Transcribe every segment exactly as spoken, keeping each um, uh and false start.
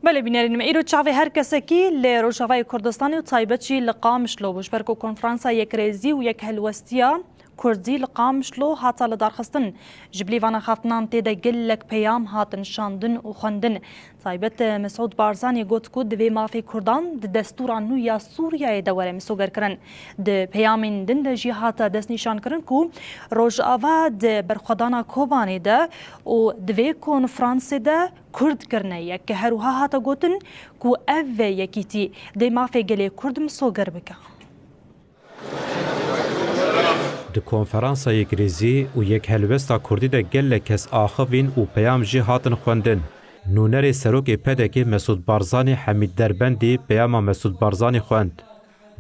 Belê bînerên me, îro çavê her kesekî li Rojavayê Kurdistanê û taybet jî li Qamişlo bû, ji ber ku konferansa yekrêzî û yekhelwestiya Kurdî li Qamişlo hata lidarxistin. Ji bilî van axaftinan tê de gelek peyam hatin şandin û xwendin. Taybet Mesûd Barzanî got ku divê mafê Kurdan di destûra nû ya Sûriyeyê de were misogerkirin. Di peyamên din de jî hate destnîşankirin ku Rojava di berxwedana Kobanê de û di vê konferansê de Kurd kirine yek. Her wiha hate gotin ku ev yekîtî dê mafê gelê Kurd misoger bike. Di konferansa yekrêzî û yekhelwesta Kurdî de gelek kes axivîn û peyam jî hatin xwendin. Nûnerê Serokê P D K Mesûd Barzanî Hemîd Derbendî peyama Mesûd Barzanî xwend.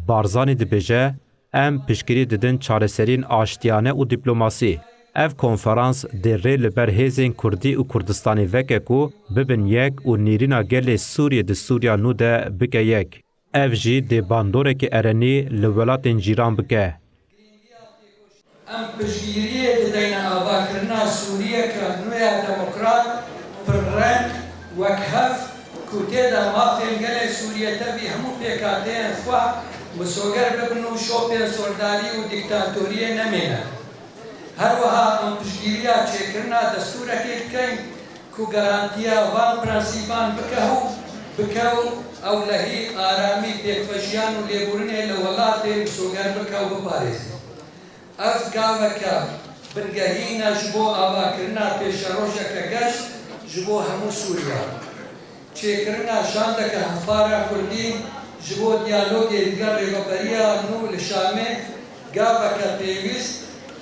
Barzanî dibêje, Em piştgirî didin çareseriyên aştiyane û dîplomasî. Ev konferans dê rê li ber hêzên Kurdî û Kurdistanê veke ku bibin yek û nêrîna gelê Sûriyê di Sûriya nû de bike yek. Ev jî dê bandorekî erenî li welatên cîran bike. Em piştgiriyê dideyne avakirina Sûriyeke nû ya demokrat, pirreng, wekhev, ku tê de mafên gelê Sûriye tevî hemû pêkhateyên xwe misoger bibin û şopên zordarî û dîktatoriyê nemêne. Her wiha em piştgiriya çêkirina destûrekê dikeyn ku garantiya van prensîpan bike û bike û ewlehî, aramî, pêkvejiyan û lêbûrinê li welatê misoger bike û biparêze. Ev gaveke bingehîn e ji bo avakirina pêşerojeke geş ji bo hemû Sûriya. Çêkirina şandeke hevpar a Kurdî ji bo diyalogê digel Rêveberiya nû li Şamê gaveke pêwîst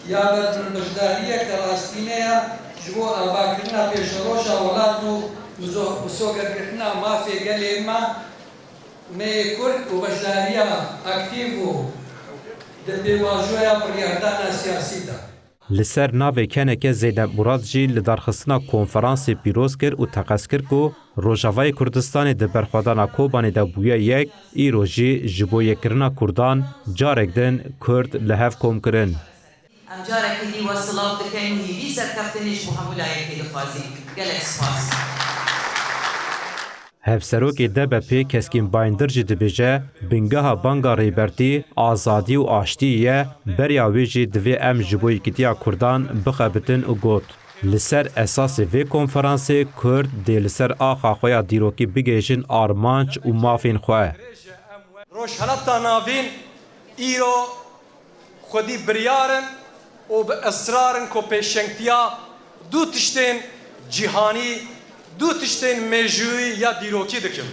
ya ber-, beşdariyeke rastîne ye ji bo avakirina pêşeroja welat û mizo-, misogerkirina mafê gelê me. Me yê Kurd û beşdariya aktîf û di pêvajoya biryardana siyasî de. Li ser navê keneke Zeynep Murad jî lidarxistina konferansê pîroz kir û teqez kir ku Rojavayê Kurdistanê di berxwedana Kobanê de bûye yek, îro jî ji bo yekkirina Kurdan carek din Kurd li hev kom kirin. Em carekî dî we silav dikin û hîvî serkeftinê ji bo hemû layekê dixwazin. Gelek spas. Hevserokê D B P Keskîn Bayindir jî dibêje, bingeha banga Rêbertî azadî û aştiyê ye, beriya wê jî divê em ji bo yekîtiya Kurdan bixebitin û got, Li ser esasê vê konferansê Kurd dê li ser axa xwe ya dîrokî bigihêjin armanc û mafên xwe. Rojhelata Navîn îro xwedî biryar in û bi israr in ku pêşengtiya du tiştên cîhanî, du tiştên mêjûyî ya dîrokî dikin.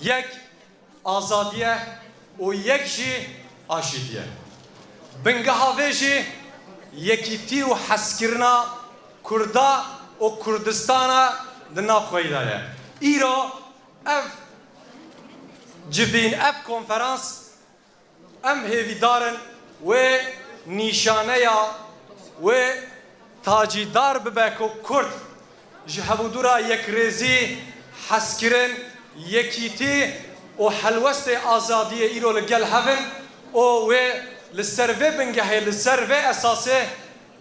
Yek azadî ye û yek jî aşîtî ye. Bingeha vê jî yekîtî û hezkirina Kurda û Kurdistana di nav xwe de ye. Îro ev civîn, ev konferans Em hêvîdar in wê nîşaneya wê tacîdar bibe ku Kurd ji hevdûra yekrêzî, hezkirin, yekîtî û helwestê azadiyê îro li gel hev in û wê li ser vê bingehê, li ser vê esasê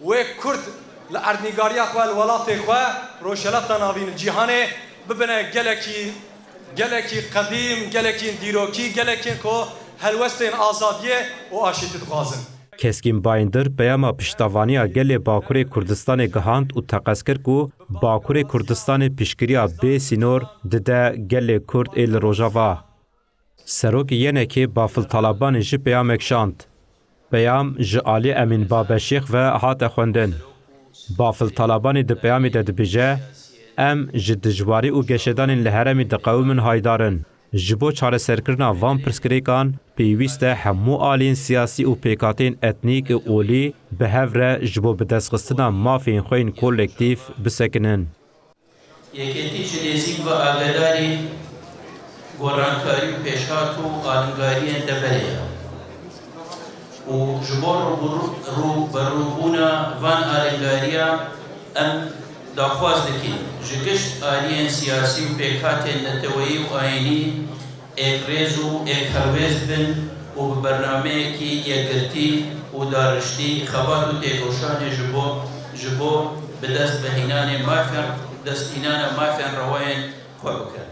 wê Kurd li erdnîgariya xwe, li welatê xwe, Rojhelata Navîn, li cîhanê bibine gelekî, gelekî qedîm, gelekî dîrokî, gelekî ku helwestên azadiyê û aşîtî dixwazin. Keskîn Bayindir peyama piştavaniya gelê Bakurê Kurdistanê gihand û teqez kir ku Bakurê Kurdistanê piştgiriya bê sînor dide gelê Kurd ê li Rojava. Serokê Y N K'ê Bafil Talabanî jî peyamek şand. Peyam ji alî Emîn Babeşêx ve hate xwendin. Bafil Talabanî di peyamê de dibêje, Em ji dijwarî û geşedanên li herêmî diqewimin haydar in. Ji bo çareserkirina van pirsgirêkan, pêwîst e hemû aliyên siyasî û pêkhateyên etnîk û olî bi hev re ji bo bidestxistina mafên xwe yên kolektîf bisekinin. Yekêtî ji nêzîk ve agedarî gorankarî û pêşhat û alingariyên deverê ye û ji bo rûbirû-, rûberûbûna van alingariya em daxwaz dikin ji gişt aliyên siyasî û pêkhatên neteweyî û ayînî êk rêz û êk helwêst bin û bi bernameyekî yekgirtî û dariştî xebat û têkoşanê ji bo, ji bo bi dest ve hînanê mafên, dest hînana mafên rewayên xwe bikin.